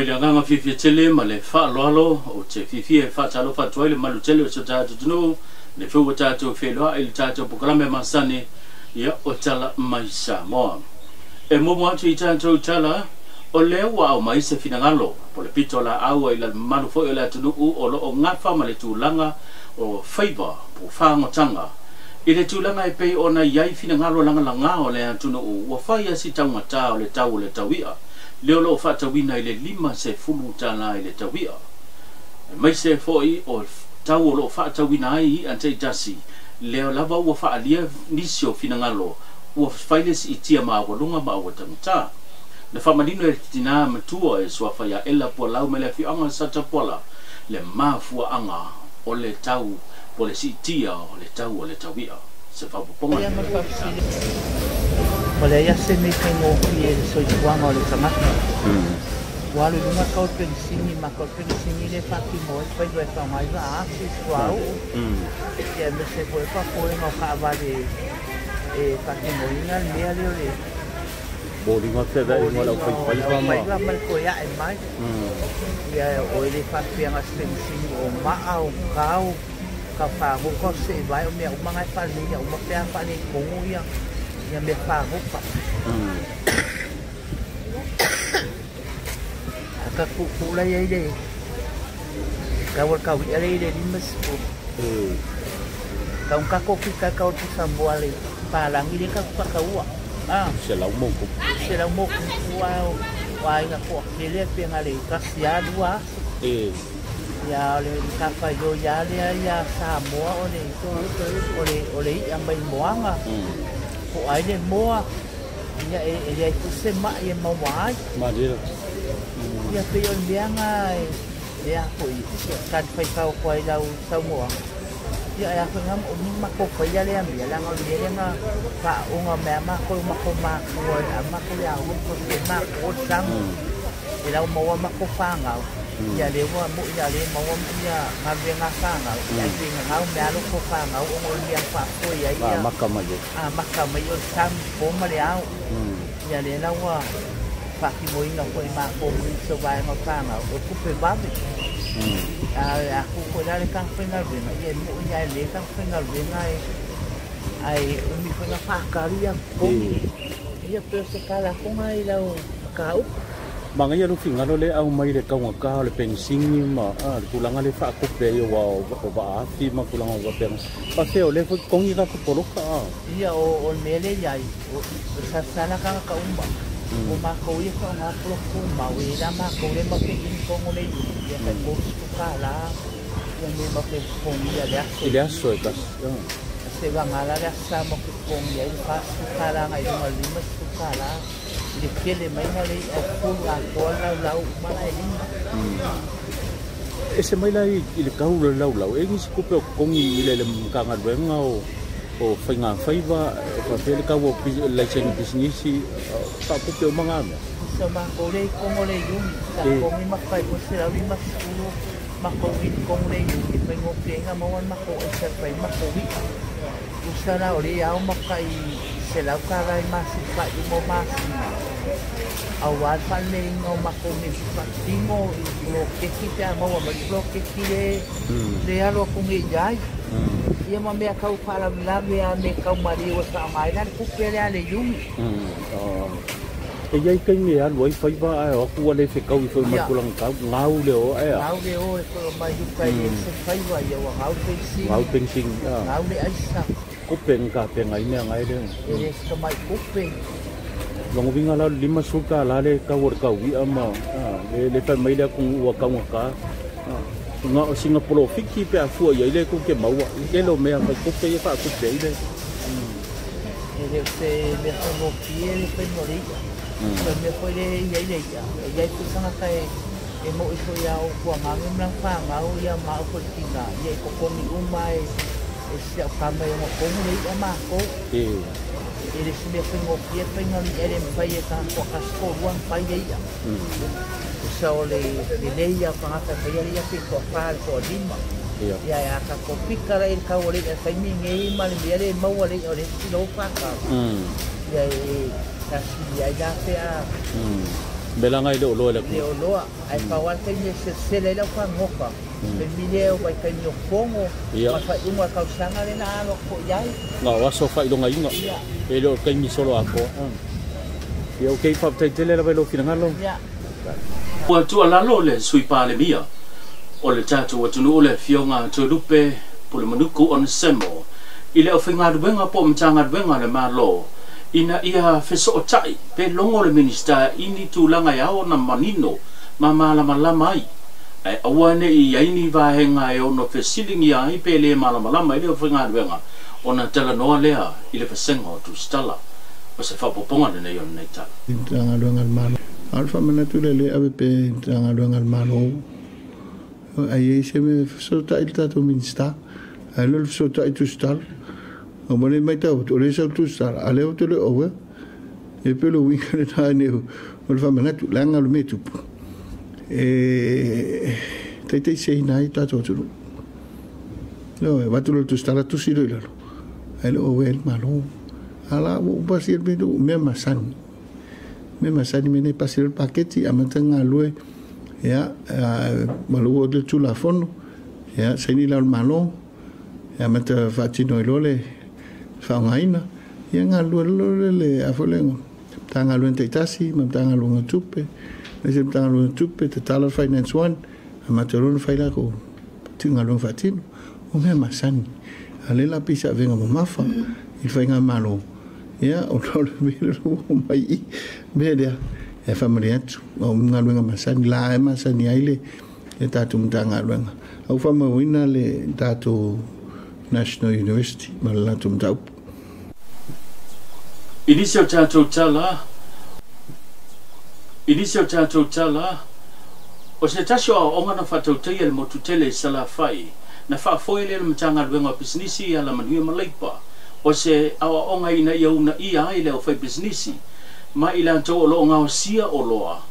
Mai le agaga fiafia tele ma le faaaloalo ou te fiafia e faatalofa atu ai le malu tele o si o tatou atunuu le fou ua tatou feiloai i le tatou polokalame masani ia o Tala Mai Samoa. E muamua atu i tatou tala o lea ua aumai se finagalo po o le pito laau i le mamalu foi o le atunuu o loo gafa ma le tulaga o faiva po o fagotaga i le tulaga e pei ona i ai finagalo lagalaga o le atunuu ua fai a si taugata o le tau o le taui'a lea o loo faatauina i le $50 i le taui'a aemaise foi o tau o loo faatauina ai i'a taitasi lea lava ua faaalia nisi o finagalo ua fai le siitia maualuga ma ua taugata. Na faamanino e le tinā matua e suafa ia Ela Pualau mai le afioaga o Satapuala le mafuaaga o le tau po o le siitia o le tau o le taui'a. Se faaopoopoga. Ia ma le faafesili. Ua leai lava se mea e faigofie i le soifuaga o le tagata. Ua alu i luga le tau o le penisini ma tau o le penisini lea e faatino ai faiva e faaaoga ai vaaasi, suauu, ia aemaise foi o le faafoega o taavale e faatinoina le mea lea o le boliga feaveaiga o le aufaifaiva ma ma le toe ae mai. Ia o e le faapea na o se penisini o maa, o tau, ka fagota o seevae o mea uma na e faaleleia uma pe a faaletonu ia ia mea fagota. A tatou tuutuu la i ai le tau o le taui'a lea i le 50. Tau na tatou fika i le tau o le pusa moa le palagi lea tatou faataua. 100+. 100+ a o aiga toatele pe na le tasi lava lua aso. Ia o le matafaioi lava lea ia Samoa o le o le i'a mai moaga. Po o ai le moa, ia e leai foi se mai e maua ai. Malie. Ia pei o le mea na e a foi talifuaitau atu ai i lau saunoaga. Ia e a foi na matou faia lea mea, leaga o le mea lea na faaooga mai lava matou e matou matua i le matou le aoga ma toe matou o le sami. E lau maua matou fanau, ia lea ua moi a le maua ia galuega a fanau, ia ai pe gagau mai lava loto fanau ona o le mea na faafoe ai ia amata mai ai. Amata mai o le sami po ma le ao. Ia lea la ua faatinoina foi e matou ma nisi o vaega o fanau, o le tupe vave. A tu foi la le tagata faigaluega, ia e moi lava e le tagata faigaluega ae umi foi na faatali ia totogi. Ia pei o se tala atu i lau mataupu. Manaia lou finagalo lea e aumai le taugata o le penisini ma le tulaga lea e faatupe ai aua o vaafi ma tulaga uma faapena. Faapea o lea foi totogi tatou poloka. Ia o le mea lea e i ai, o le salasala tagata uma. O matou ia faaaoga poloka tumau, e i ai la matou lea matou te ini tonu le iuni, ia tai $30 ia mea matou te totogia i le aso. I le aso e tasi. Se vaga la le aso sa matou totogi ai le $40 agai i luga o le $50. I le tele mai na le i'a fulu atoa le laulau uma la e lima. Ese mai la i le tau o le laulau, e i ai nisi tupe o totogi i le Matagaluega o Faiga Faiva, faapea le tau o laisene pisinisi, faatupe uma na mea. So matou lea i totonu o le iuni, sa totogi matou tai $250 matou i totonu o le iuni, e faigofie ai ona maua le matou aisa e fai ai matou i'a. Tusa la o lea ao matou tai $100 i masina faaiuga o masina, aua le faaleleiga o matou mea faatino i poloketi pe a maua mai le poloketi le alo atu nei i ai. Ia ma mea tau faalavelave a me tau maliu e faaaoga ai la le tupe lea a le iuni. E i ai taimi e alu ai faiva ae o atu ua le fetaui foi ma le tulaga tau, gau le o ae a. Gau le o e foi o mai uka e le se faiva, ia ua gau le penisini. Gau le penisini. Gau le aisa. Tupe na tapena ai mea na e le. E le se tamai tupe. Lona uiga la o le $50 le tau o le taui'a ma le fai mai le atunuu ua taugata. Na o sina polofiti pe a fua i ai le tou te maua i tele o mea fai tupe ia faatupe ai le. E le o se mea faigofie le faiga o le i'a. O le mea foi lea e i ai le i'a, e i ai foi tagata e moi foi ia ou tuagaga ma lana fanau ia ma au foi le tina, ia e totogi uma e si au tama e ogatonu le i'a matou. E le o se mea faigofie le faiga o le i'a, e le mafai e tagata toatasi toalua ona fai le i'a. Tusa o le lelei ia o tagata e faia le i'a pe toafa i le toalima. Ia e a tatou pika la i le tau o le i'a i le taimi lenei ma le mea lea e maua le i'a o lea e kilo faatau. Ia e tasili ai la pe a Melaga i le oloa le Le oloa ae pau lava le taimi e selesele ai le aufagoga taimi lea o vaitaimi o fono ma faaiuga o le tausaga lea na alo atu foi i ai. Na o aso faailogaina e le o le taimi solo atoa. Ia okay, faafetai tele lava i lou finagalo. Ua tuualalo le Sui Palemia o le tatou atunuu le Afioga Toelupe Pulemanuku Onesemo i le aufaigaluega po o Matagaluega a le Malo ina ia fesootai pe logo le Minisita i ni tulaga e ao ona manino ma malamalama ai, ae aua ne i i ai ni vaega e ono fesiligia ai pe le malamalama ai le aufaigaluega ona talanoa lea i le vasega o tusitala. O se faaopoopoga lenei o lenei tala. Matagaluega a le Malo. A o le faamanatu lea lea e ave pea i Matagaluega a le Malo, a i ai se mea e fesootai i le tatou Minisita, ae le o le fesootai i tusitala. Aua o lea e matau atu, o lea e sau le tusitala, a o lea ou te le o aware. E pei o le uiga lena nei o le faamanatu, leaga o le mea e tupu, e taitaiseina ai le tatou atunuu. Ioe, avatu loa le tusitala, tusi loa i lalo, ae le o aware le Malo. A la ua ou pasia le mea lea, o mea masani. Mea masani mea nei, pasi loa le paketi, amata ona galulue, ia, malu le Tulafono, ia, saini la o le Malo, ia, amata faatino ai loa le faaaogaina, ia, galulue loa le, a foi le Matagaluega taitasi ma Matagaluega o Tupe, aemaise le Matagaluega o Tupe, tatala le Finance One, amata loa ona fai latou galuega faatino. O mea masani. A o lea la pei se avega mamafa i le faigamalo, ia, ona o le mea lea ua oo mai i i, mea lea, e faamalie atu, o galuega masani, la e masani ai le tatou Matagaluega. A ua faamauina le tatou National University ma le latou mataupu. I nisi o tatou tala, I nisi o tatou tala, o se tasi o aoaoga na faatautaia e le motu tele i Salafai, na faafoe lea e le Matagaluega o Pisinisi i Alamanuia ma Leipa, o se aoaoga ina ia uunaia ai le aufaipisinisi ma i latou o lo o gaosia oloa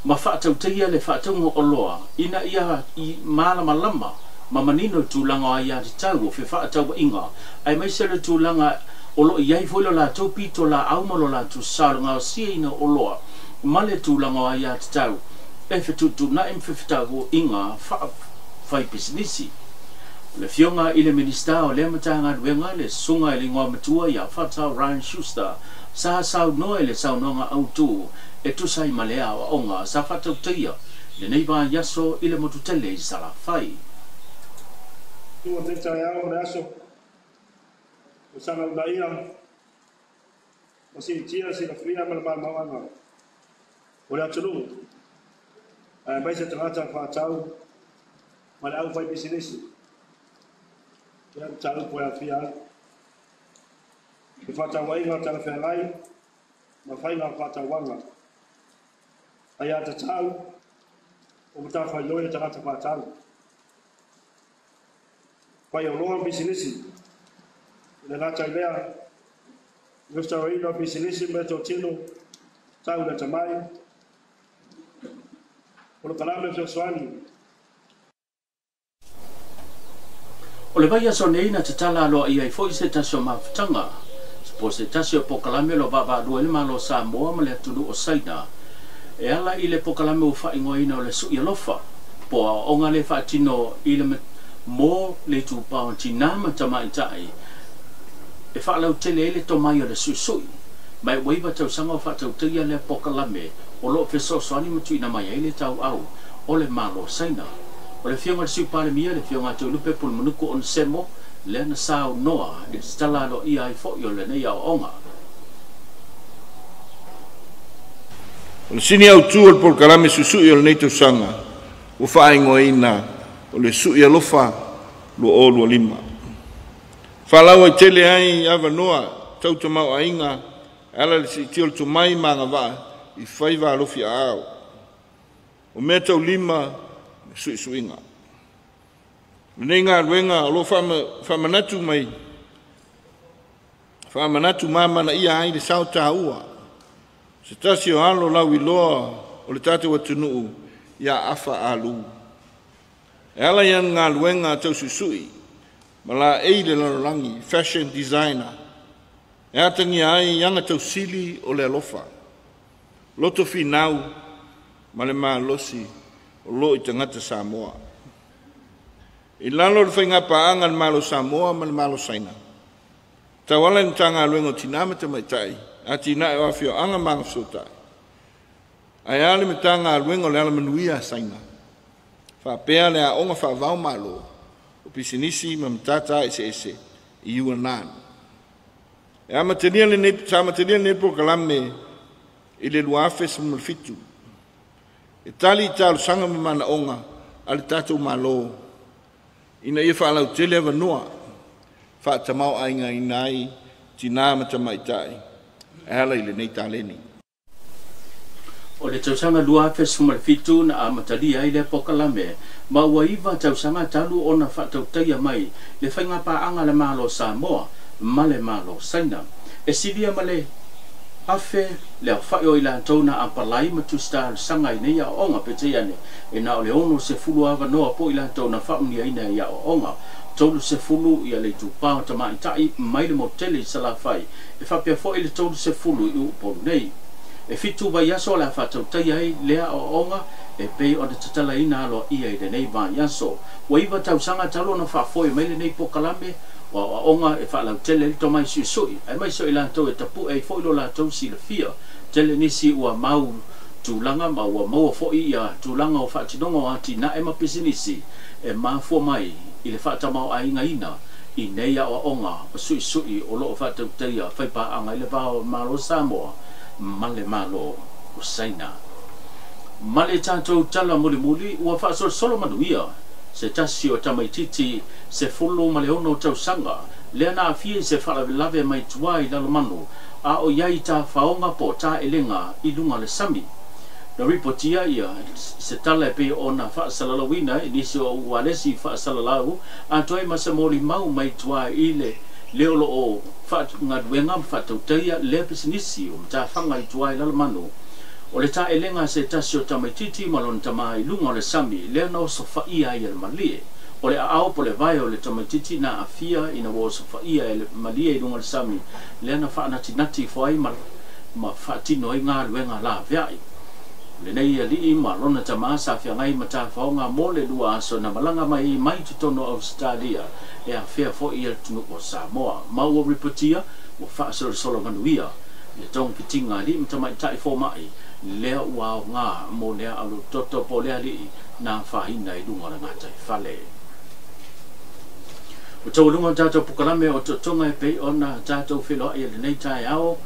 ma faatautaia le faatauga oloa ina ia malamalama ma manino i tulaga o aiatatau o fefaatauaiga aemaise le tulaga o lo o i ai foi lo latou pitolaau ma lo latou sao i le gaosiaina o oloa ma le tulaga o aiatatau e fetuutuunai ma fefetauaiga faafaipisinisi. O le Afioga i le Minisita o lea Matagaluega, le Susuga i le Igoamatua ia Fatau Ryan Schuster, sa saunoa i le saunoaga autu e tusa ai ma lea aoaoga sa faatautaia i lenei vaiaso i le motu tele i Salafai. Ua nei taeao ma le aso o saga uunaia ma siitia silafia ma le maumauaga o le atunuu, aemaise tagata faatau ma le aufaipisinisi i le mataupu e aafia ai fefaatauaiga talafeagai ma faiga faatauaga aiatatau o matafaioi a tagata faatau, faioloa ma pisinisi. I le gata i lea, restauraina o pisinisi ma meatotino tau le atamai, polokalame fesoasoani. O le vaiaso nei na tatala aloaia ai foi se tasi o mafutaga po se tasi o polokalame o lo o vaavaalua ai le Malo o Samoa ma le atunuu o Saina e ala i le polokalame ua faaigoaina o le Sui Alofa po o aoaoga lea e faatino i le mo le itupa o tinā ma tamaitai e faalautele ai le tomai o le suisui ma e ua 9 tausaga o faatautaia lea polokalame o lo o fesoasoani ma tuuina mai ai le tauau o le Malo o Saina. O le Afioga i le Sui Palemia, le Afioga ia Toelupe Pulemanuku Onesemo, lea na saunoa i le tatala aloaia ai foi o lenei aoaoga. O le sini autu o le polokalame suisui o lenei tausaga ua faaigoaina o le Sui Alofa 2025. Faalauaitele ai avanoa tau tamaoaiga e ala i le siitia o le tomai ma agavaa i faiva alofi aao. O mea taulima le suisuiga. Lenei galuega o lo o faamanatu mai faamanatu mamanaia ai le sao taua se tasi o alo lauiloa o le tatou atunuu ia Afa Alu. E ala i ana galuega tau suisui ma laei le lalolagi fashion designer e atagia ai aga tausili o le alofa, loto finau ma le malosi o loo i tagata Samoa. I lalo o le faigapaaga a le Malo Samoa ma le Malo Saina, tauala i le Matagaluega o Tinā ma Tamaitai, Atinae o Afioaga ma Agafesootai, ae a le Matagaluega o le Alamanuia a Saina, faapea le Aoga Faavao Malo o Pisinisi ma Matata Eseese i Yuanan. E amatalia lenei, sa amatalia lenei polokalame i le 2017, e tali i talosaga ma manaoga a le tatou Malo ina ia faalautele avanoa faatamao-aigaina ai tinā ma tamaitai e ala i lenei taleni. O le tausaga 2017 na amatalia ai lea polokalame, ma ua 9 tausaga talu ona faatautaia mai le faigapaaga a le Malo Samoa ma le Malo Saina. E silia ma le 1,000 le aofai o i latou na apalai ma tusitalosaga i nei aoaoga, peitai ane e na o le 60 avanoa po i latou na faaumiaina i aoaoga. 30 ia le itupa o tamaitai mai le motele i Salafai, e faapea foi le 30 i Upolu nei. E 7 vaiaso o le a faatautaia ai lea aoaoga e pei ona tatalaina aloaia i lenei vaiaso. Ua 9 tausaga talu ona faafoe mai lenei polokalame o aoaoga e faalautele ai le tomai suisui, aemaise o i latou e tapu'e ai foi lo latou silafia. Tele nisi ua mau tulaga ma ua maua foi ia tulaga o faatinoga o atinae ma pisinisi e mafua mai i le faatamaoaigaina i nei aoaoga o suisui o loo faatautaia faipaaga i le va o Malo Samoa ma le Malo o Saina. Ma le tatou tala mulimuli, ua faasolosolo manuia se tasi o tamaititi 16 tausaga lea na aafia i se faalavelave mai tua i Lalomanu a o i ai tafaoga po o taelega i luga o le sami. Na ripotia ia se tala e pei ona faasalalauina i nisi o ualesi faasalalau atoa ai ma se molimau mai tua i le leo o loo faagaluega ma faatautaia lea pisinisi o matafaga i tua i Lalomanu. O le taelega se tasi o tamaititi ma lona tamā i luga o le sami lea na osofaia ai e le malie. O le aao po le vae o le tamaititi na aafia ina ua osofaia e le malie i luga o le sami lea na faanatinati ifo ai ma faatino ai galuega laveai. Lenei alii ma lona tamā sa feagai ma tafaoga mo le 2 aso na malaga mai mai totonu o Ausetalia e afea foi i atunuu o Samoa. Ma ua ripotia ua faasolosolo manuia le togafitiga a alii ma tamaitai fomai lea ua aoga mo lea alutoto po o le alii na afaina i luga o le gataifale. O taualuga o tatou polokalame o totoga e pei ona tatou feiloai i lenei taeao,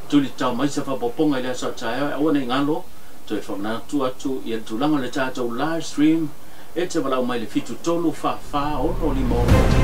tuli tau mai se faaopoopoga i le aso a taeao e aua nei galo toe faamanatu atu i le tulaga o le tatou live stream e te valaau mai le 7 3 4 4 6 5 6